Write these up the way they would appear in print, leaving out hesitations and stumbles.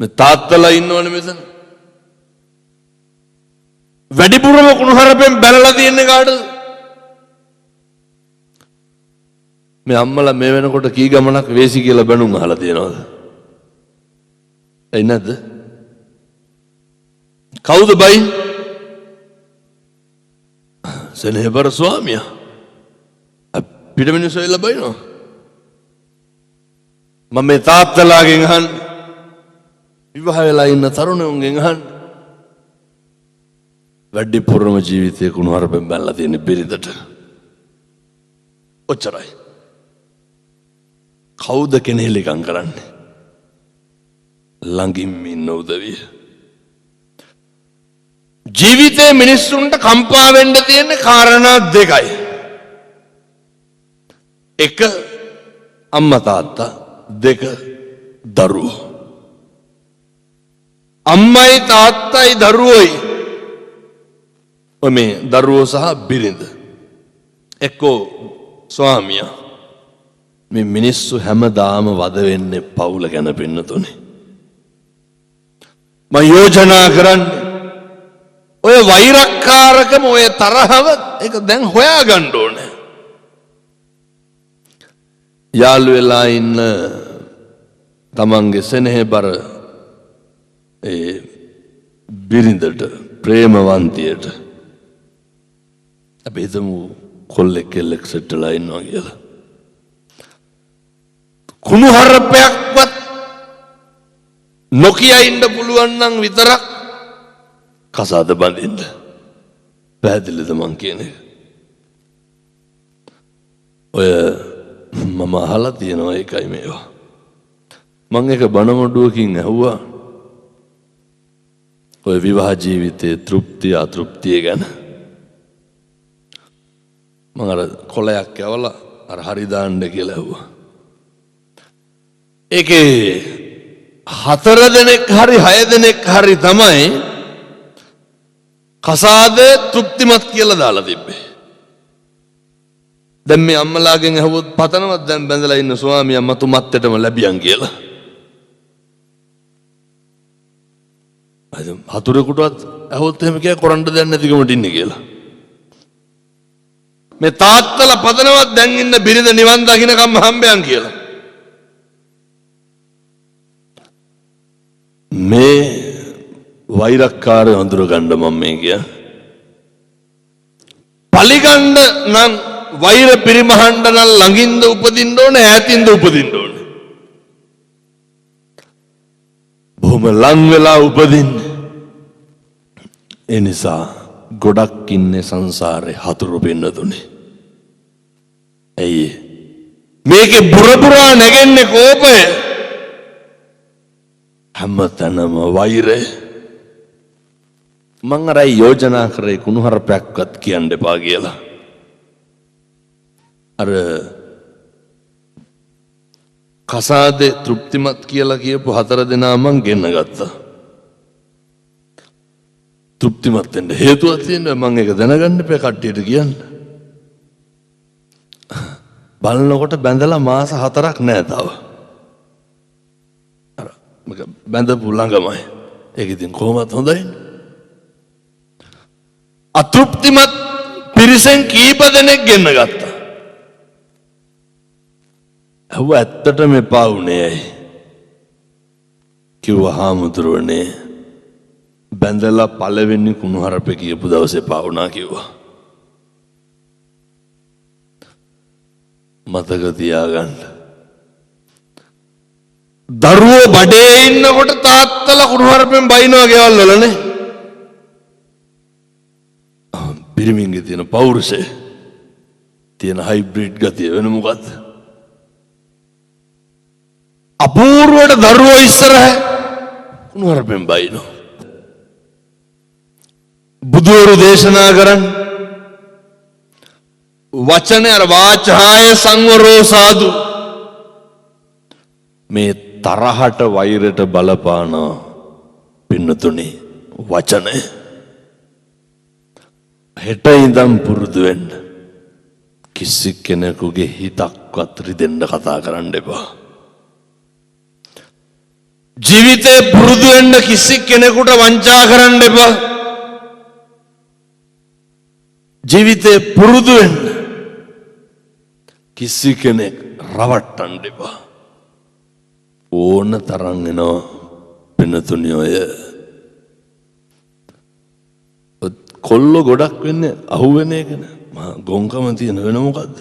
මේ තාත්තලා ඉන්නවනේ මෙතන. වැඩිපුරම කුණුහරුපෙන් බැලලා තියෙන්නේ කාටද? මේ අම්මලා මේ වෙනකොට කී ගමනක් වේසි කියලා බැනුම් අහලා තියෙනවද? ඇයි නැද්ද? කවුද බයි? සෙනෙහබර ස්වාමියා. පිට මිනිස්සු ඇවිල්ලා බයිනවා. මම මේ තාත්තලාගෙන් අහන්නේ, විවාහ වෙලා ඉන්න තරුණයන්ගෙන් අහන්නේ, වැඩිපුරම ජීවිතේ කුණුහරුපෙන් බැලලා තියෙන බිරිඳට. ඔච්චරයි. කවුද කෙනෙහිලිකම් කරන්නේ? ළඟින් ඉන්න උදවිය. ජීවිතේ මිනිස්සුන්ට කම්පා වෙන්න තියෙන කාරණා දෙකයි. එක අම්මා තාත්තා, දෙක දරුවෝ. අම්මයි තාත්තයි දරුවෝයි, ඔය මේ දරුවෝ සහ බිරිඳ එක්කෝ ස්වාමියා, මේ මිනිස්සු හැමදාම වද වෙන්නේ පවුල ගැන පින්නතුනේ. මං යෝජනා කරන්නේ ඔය වෛරක්කාරකම, ඔය තරහව, ඒක දැන් හොයාගන්න ඕනේ. යාළු වෙලා ඉන්න තමන්ගේ සෙනෙහබර ඒ බිරිඳට, ප්‍රේමවන්තියට, අපි හිතමු කොල්ලෙක් කෙල්ලෙක් සෙට් වෙලා ඉන්නවා කියලා. කුණු හරපයක්වත් නොකිය ඉන්න පුළුවන් නම් විතරක් කසාද බඳින්න. පැහැදිලිද මං කියන එක? ඔය මම අහලා තියෙනවා, ඒකයි මේවා. මං එක බණමඩුවකින් ඇහුවා ඔය විවාහ ජීවිතයේ තෘප්තිය අතෘප්තිය ගැන. මං අර කොලයක් යවලා අර හරි දාන්න කියලා ඇහුවා. ඒකේ හතර දෙනෙක් හරි හය දෙනෙක් හරි තමයි කසාදය තෘප්තිමත් කියලා දාලා තිබ්බේ. දැන් මේ අම්මලාගෙන් ඇහුවොත් පතනවත් දැන් බැඳලා ඉන්න ස්වාමියා මතු මත්තටම ලැබියන් කියලා. අද හතුරෙකුටවත් ඇහුවොත් එහෙම කිය කරන්න දෙයක් නැතිකමට ඉන්නේ කියලා. මේ තාත්තලා පතනවත් දැන් ඉන්න බිරිඳ නිවන් දකින්නකම්ම හම්බයන් කියලා. මේ වෛරක්කාරය අඳුරගන්න මම මේ කියන්නේ. පලිගන්න නම්, වෛර පිරිමහන්න නම් ළඟින්ද උපදින්න ඕනේ, ඈතින්ද උපදින්න ඕනේ? බොහොම ලං වෙලා උපදින්න. ඒ නිසා ගොඩක් ඉන්නේ සංසාරේ හතුරු පින්නතුනේ. ඇයි මේකේ බුරබුරා නැගෙන්නේ කෝපය, හැම තැනම වෛරය. මං අරයි යෝජනා කරේ කුණුහරුපයක්වත් කියන්න එපා කියලා. අර කසාදේ තෘප්තිමත් කියලා කියපු හතර දෙනා මං ගෙන්න ගත්තා. තෘප්තිමත් වෙන්න හේතුවක් තියෙනවා, මං ඒක දැනගන්න එපා කට්ටියට කියන්න. බලනකොට බැඳලා මාස 4ක් නෑ තව. අර මේක බැඳපු ළඟමයි. ඒක ඉතින් කොහොමත් හොඳයි. අතෘප්තිමත් පිරිසෙන් කීප දෙනෙක් ගෙන්න ගත්තා. ඇහුව ඇත්තටම එපා වුණේ ඇයි? කිව්වා හාමුදුරුවනේ, බැඳලා පළවෙනි කුණුහරුපේ කියපු දවසේ එපා වුණා කිව්වා. මතක තියාගන්න. දරුවෝ බඩේ ඉන්නකොට තාත්තලා කුණුහරුපෙන් බයිනවා ගෙවල් වලනේ. පිරිමින්ගේ තියෙන පෞරුෂය, තියෙන හයිබ්‍රිඩ් ගතිය වෙන මොකද්ද? අපූර්වට දරුවෝ ඉස්සරහ කුණුහරුපෙන් බයිනවා. බුදුවරු දේශනා කරන්නේ වචන, අර වාචාය සංවරෝ සාදු. මේ තරහට වෛරයට බලපාන පින්නතුනේ වචනය. හෙට ඉඳන් පුරුදු වෙන්න. කිසි කෙනෙකුගේ හිතක්වත් රිදෙන්න කතා කරන්න එපා. ජීවිතේ පුරුදු වෙන්න කිසි කෙනෙකුට වංචා කරන්න එපා. ජීවිතේ පුරුදු වෙන්න කිසි කෙනෙක් රවට්ටන්න එපා. ඕන තරම් එනවා පිනතුනි. ඔය කොල්ලෝ ගොඩක් වෙන්නේ අහුවෙන එකනේ. මහා ගොංකම තියෙන වෙන මොකද්ද?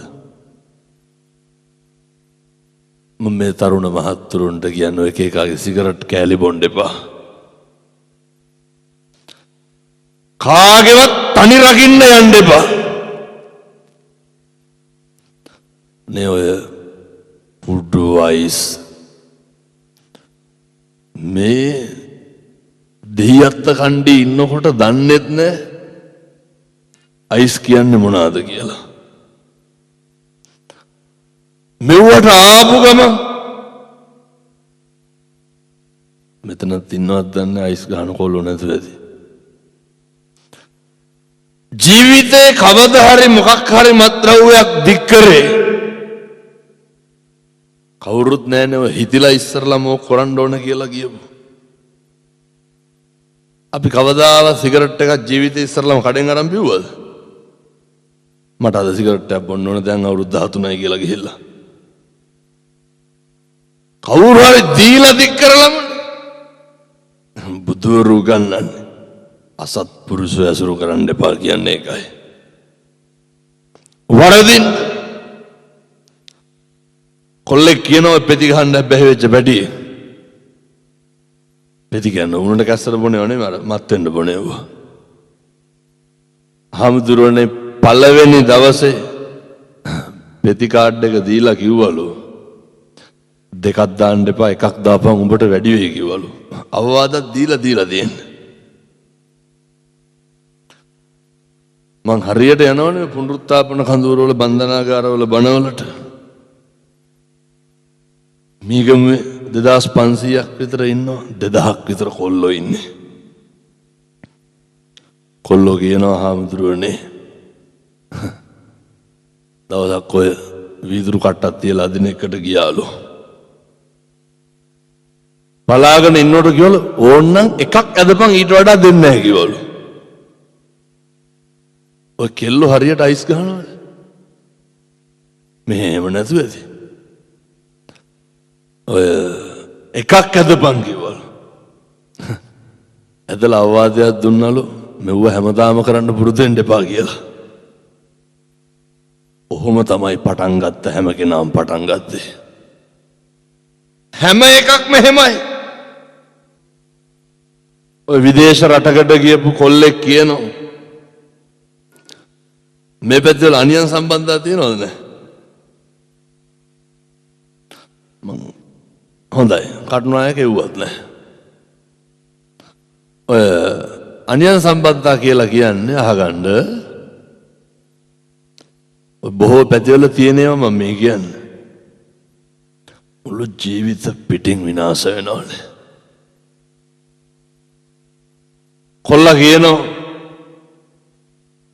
මම මේ තරුණ මහත්තුරුන්ට කියන්නේ එක එකාගේ සිගරට් කෑලි බොන්න එපා. කාගේවත් තනි රකින්න යන්න එපා. නේ ඔය පුඩු අයිස් මේ දෙහිඅත්ත කණ්ඩි ඉන්නකොට දන්නෙත් නෑ අයිස් කියන්නේ මොනවාද කියලා. මෙව්වට ආපු ගම මෙතනත් ඉන්නවත් දන්නේ අයිස් ගහන කොල්ලෝ නැතුව ඇති. ජීවිතේ කවද හරි මොකක් හරි මත්ද්‍රව්‍යයක් දික් කරේ කවුරුත් නෑනේ. ඔය හිතිලා ඉස්සරලම ඕක කරන්න ඕන කියලා කියපු. අපි කවදාවත් සිගරට් එකක් ජීවිතේ ඉස්සරලම කඩෙන් අරන් බිව්වද? මට අද සිගරට් එකක් බොන්න ඕන දැන් අවුරුදු 13යි කියලා ගිහිල්ලා. කවුරු හරි දීලා දික් කරලම බුදුවරු උගන්වන්නේ අසත්පුරුෂය ඇසුරු කරන්න එපා කියන්නේ ඒකයි. වරදින් කොල්ලෙක් කියනවා පෙති ගහන්න බැහැ වෙච්ච පැටියෙක්. පෙති කියන්නේ උණුට කැස්සට බොනේව නෙමෙයි, අර මත් වෙන්න බොනේව. හාමුදුරුවනේ පළවෙනි දවසේ පෙති කාඩ් එක දීලා කිව්වලු දෙකක් දාන්න එපා, එකක් දාපන් උඹට වැඩි වෙයි කිව්වලු. අවවාදක් දීලා දීලා තියෙන්නේ. මං හරියට යනවනේ පුනරුත්ථාපන කඳවුරවල බන්ධනාගාරවල බණවලට. මීගමුවේ 2500ක් විතර ඉන්නවා, 2000ක් විතර කොල්ලෝ ඉන්නේ. කොල්ලෝ කියනවා හාමුදුරුවනේ දවසක් ඔය වීදුරු කට්ටක් තියලා අදින එකට ගියාලු. බලාගෙන ඉන්නකොට කිව්වලු ඕන්නම් එකක් ඇදපන් ඊට වඩා දෙන්නේ නැහැ කිව්වලු. ඔය කෙල්ලෝ හරියට අයිස් ගහනවද? මෙහෙම නැතුව ඇති. ඔය එකක් ඇදපන් කිව්වලු. ඇදලා අවවාදයක් දුන්නලු මෙව්ව හැමදාම කරන්න පුරුදු වෙන්න එපා කියලා. ඔහොම තමයි පටන් ගත්ත හැම කෙනාම පටන් ගත්තේ. හැම එකක්ම එහෙමයි. ඔය විදේශ රටකට ගියපු කොල්ලෙක් කියනවා මේ පැත්තවල අනියන් සම්බන්ධතා තියෙනවද නැහැ? මං හොඳයි කටුනායක එව්වත් නැහැ. ඔය අනියන් සම්බන්ධතා කියලා කියන්නේ අහගන්න ඔය බොහෝ පැතිවල තියෙන ඒවා මම මේ කියන්නේ. මුළු ජීවිත පිටින් විනාශ වෙනවනේ. කොල්ලා කියනවා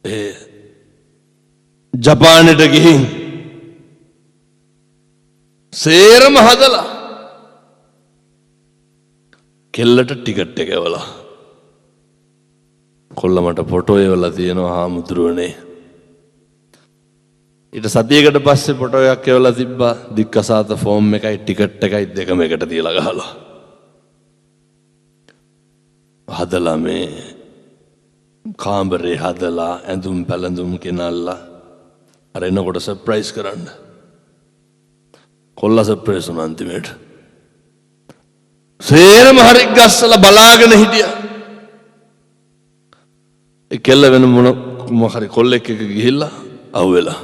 ඒ ජපානයට ගිහින් සේරම හදලා කෙල්ලට ටිකට් එක එවලා කොල්ල මට ෆොටෝ එවලා තියෙනවා හාමුදුරුවනේ. ඊට සතියකට පස්සේ ෆොටෝ එකක් එවලා තිබ්බා දික්කසාත ෆෝම් එකයි ටිකට් එකයි දෙකම එකට තියලා ගහලා. හදලා මේ කාමරේ හදලා ඇඳුම් පැළඳුම් ගෙනල්ලා අර එනකොට සර්ප්‍රයිස් කරන්න. කොල්ලා සර්ප්‍රයිස් වුණා අන්තිමේට. සේරම හරි ගස්සලා බලාගෙන හිටියා. ඒ කෙල්ල වෙන මොන මොක හරි කොල්ලෙක් එක්ක ගිහිල්ලා අහුවෙලා.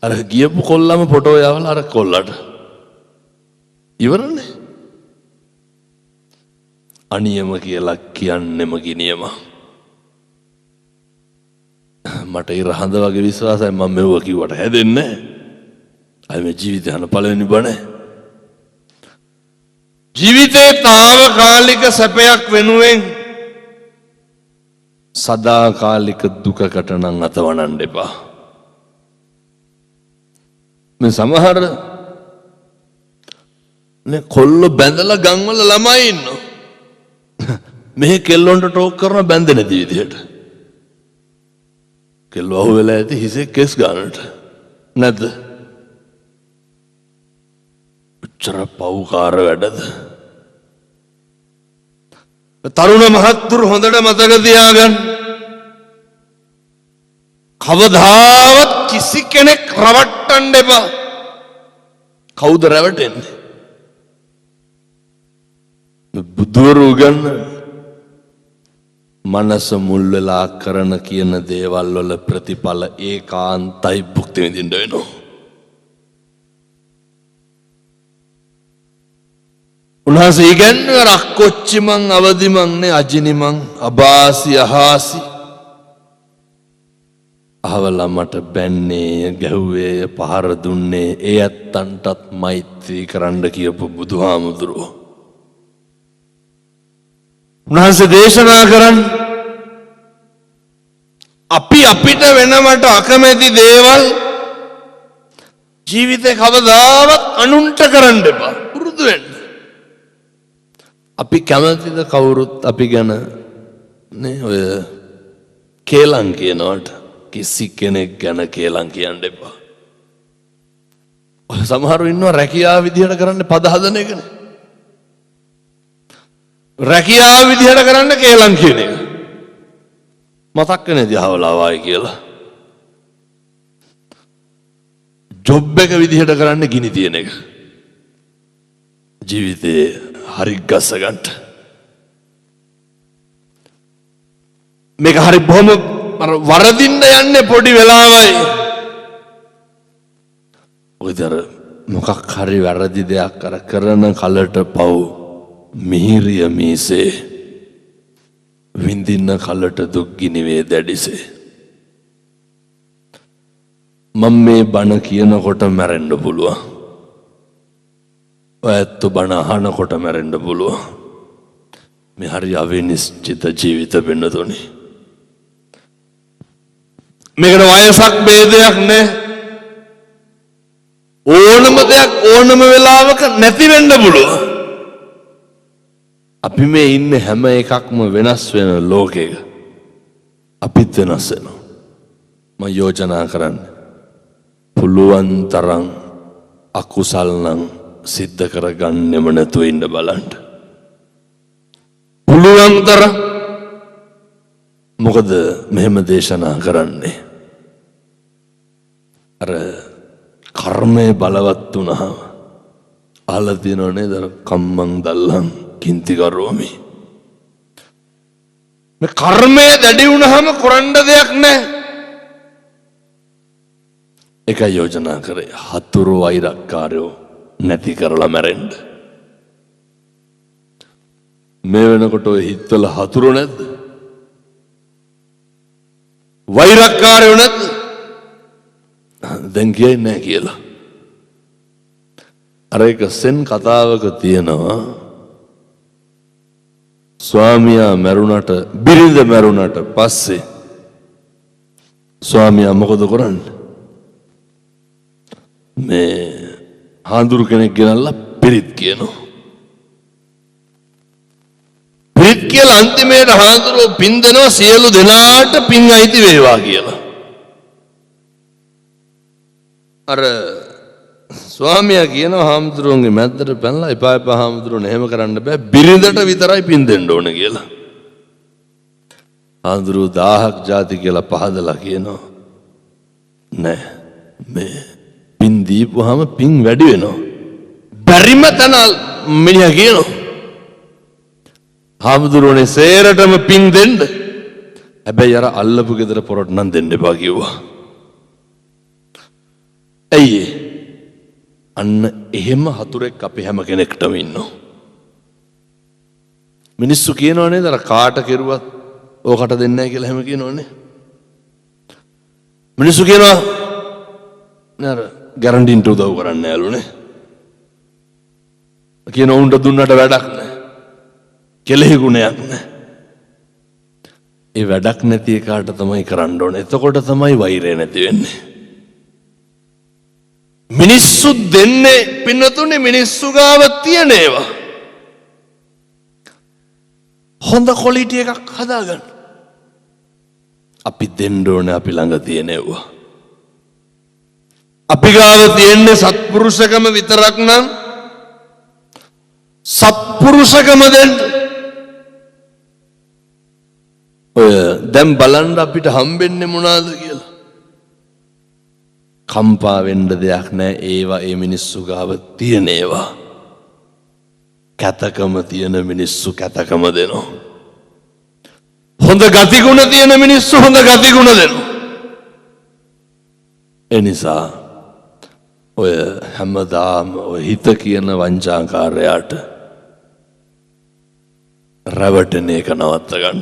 අර ගියපු කොල්ලම ෆොටෝ යවලා අර කොල්ලට. ඉවරනේ. අනියම කියලා කියන්නෙම ගිනියම. මට ඉර හඳ වගේ විශ්වාසයි මම මෙව්ව කිව්වට හැදෙන්නේ නැහැ. අය මේ ජීවිතය අහන පළවෙනි බණ. ජීවිතේ තාවකාලික සැපයක් වෙනුවෙන් සදාකාලික දුකකට නම් අතවනන්න එපා. මේ සමහර නේ කොල්ලෝ බැඳලා ගම්වල ළමයි ඉන්නවා. මෙහෙ කෙල්ලොන්ට ටෝක් කරන බැඳෙන නැති විදිහට. කෙල්ලෝ අහුවෙලා ඇති හිසේ කෙස් ගන්නට. නැද්ද? උච්චර පව්කාර වැඩද? තරුණ මහත්තුරු හොඳට මතක තියාගන්න. කවදාවත් කිසි කෙනෙක් රවට්ටන්න එපා. කවුද රැවටෙන්නේ? බුදුවරු උගන්වන මනස මුල් වෙලා කරන කියන දේවල් වල ප්‍රතිඵල ඒකාන්තයි භුක්ති විඳින්න වෙනවා. උන්වහන්සේ ඉගැන්වුවේ අර අක්කොච්චි මං අවදි මං නේ අජිනි මං අබාසි අහාසි අහවලා මට බැන්නේය ගැහුවේය පහර දුන්නේ ඒ ඇත්තන්ටත් මෛත්‍රී කරන්න කියපු බුදුහාමුදුරුවෝ. උන්වහන්සේ දේශනා කරන්නේ අපි අපිට වෙනවට අකමැති දේවල් ජීවිතේ කවදාවත් අනුන්ට කරන්න එපා. පුරුදු වෙන්න. අපි කැමතිද කවුරුත් අපි ගැන නේ ඔය කේලම් කියනවට? කිසි කෙනෙක් ගැන කේලම් කියන්න එපා. ඔය සමහරු ඉන්නවා රැකියාව විදිහට කරන්නේ පද හදන එකනේ. රැකියාව විදිහට කරන්න කේලම් කියන එක. මතක් වෙන්නේ දිහාවලා වායි කියලා. ජොබ් එක විදිහට කරන්න ගිනි තියෙන එක. ජීවිතේ හරි ගස්ස ගන්න. මේක හරි බොහොම අර වරදින්න යන්නේ පොඩි වෙලාවයි. ඔය අර මොකක් හරි වැරදි දෙයක් අර කරන කලට පව් මිහිරිය මීසේ විඳින්න කලට දුක් ගිනි වේ දැඩිසේ. මම මේ බණ කියනකොට මැරෙන්න පුළුවන්. ඔය ඇත්තෝ බණ අහනකොට මැරෙන්න පුළුවන්. මේ හරි අවිනිශ්චිත ජීවිත වෙනතුනි. මේකට වයසක් භේදයක් නෑ. ඕනම දෙයක් ඕනම වෙලාවක නැති වෙන්න පුළුවන්. අපි මේ ඉන්නේ හැම එකක්ම වෙනස් වෙන ලෝකයක. අපිත් වෙනස් වෙනවා. මම යෝජනා කරන්නේ පුළුවන් තරම් අකුසල් නම් සිද්ධ කරගන්නෙම නැතුව ඉන්න බලන්න. පුළුවන් තරම්. මොකද මෙහෙම දේශනා කරන්නේ? අර කර්මය බලවත් වුණාම අහලා තියෙනව නේද? අර කම්මං දල්ලං කින්ති කරෝමි. මේ කර්මය දැඩි වුණාම කරන්න දෙයක් නැහැ. එකයි යෝජනා කරේ, හතුරු වෛරක්කාරයෝ නැති කරලා මැරෙන්න. මේ වෙනකොට ඔය හිතවල හතුරු නැද්ද? වෛරක්කාරයෝ නැද්ද? දැන් කියයි නෑ කියලා. අර එක සෙන් කතාවක තියෙනවා, ස්වාමියා මැරුණට, බිරිඳ මැරුණට පස්සේ ස්වාමියා මොකද කරන්නේ? මේ හාඳුරු කෙනෙක් ගෙනල්ලා පිරිත් කියනවා. පිරිත් කියලා අන්තිමේට හාඳුරුවෝ පින් දෙනවා, සියලු දෙනාට පින් අයිති වේවා කියලා. අර ස්වාමියා කියනවා හාමුදුරුවන්ගේ මැද්දට පැනලා, එපා එපා හාමුදුරුවනේ, එහෙම කරන්න බෑ, බිරිඳට විතරයි පින් දෙන්න ඕන කියලා. හාමුදුරුවෝ 1000ක් ජාති කියලා පහදලා කියනවා, නෑ මේ පින් දීපුවාම පින් වැඩි වෙනවා. බැරිම තැන මිනිහා කියනවා, හාමුදුරුවනේ සේරටම පින් දෙන්න, හැබැයි අර අල්ලපු ගෙදර පොරට නම් දෙන්න එපා කිව්වා. ඇයි ඒ? අන්න එහෙම හතුරෙක් අපි හැම කෙනෙක්ටම ඉන්නවා. මිනිස්සු කියනවා නේද අර කාට කෙරුවත් ඕකට දෙන්නේ නැහැ කියලා එහෙම කියනවනේ. මිනිස්සු කියනවා නේ අර ගැරන්ඩින්ට උදව් කරන්නේ නෑලුනේ. කියන උන්ට දුන්නට වැඩක් නෑ. කෙලෙහි ගුණයක් නෑ. ඒ වැඩක් නැති එකාට තමයි කරන්න ඕනේ. එතකොට තමයි වෛරය නැති වෙන්නේ. මිනිස්සු දෙන්නේ පින්නතුනේ මිනිස්සු ගාව තියෙන ඒවා. හොඳ කොලිටි එකක් හදාගන්න. අපි දෙන්න ඕනේ අපි ළඟ තියෙන ඒවා. අපි ගාව තියෙන්නේ සත්පුරුෂකම විතරක් නම් සත්පුරුෂකම දෙන්න. ඔය දැන් බලන්න අපිට හම්බෙන්නේ මොනවාද කියලා. කම්පා වෙන්න දෙයක් නෑ, ඒවා ඒ මිනිස්සු ගාව තියෙන ඒවා. කැතකම තියෙන මිනිස්සු කැතකම දෙනවා. හොඳ ගතිගුණ තියෙන මිනිස්සු හොඳ ගතිගුණ දෙනවා. ඒ නිසා ඔය හැමදාම ඔය හිත කියන වංචාකාරයාට රැවටෙන එක නවත්ත ගන්න.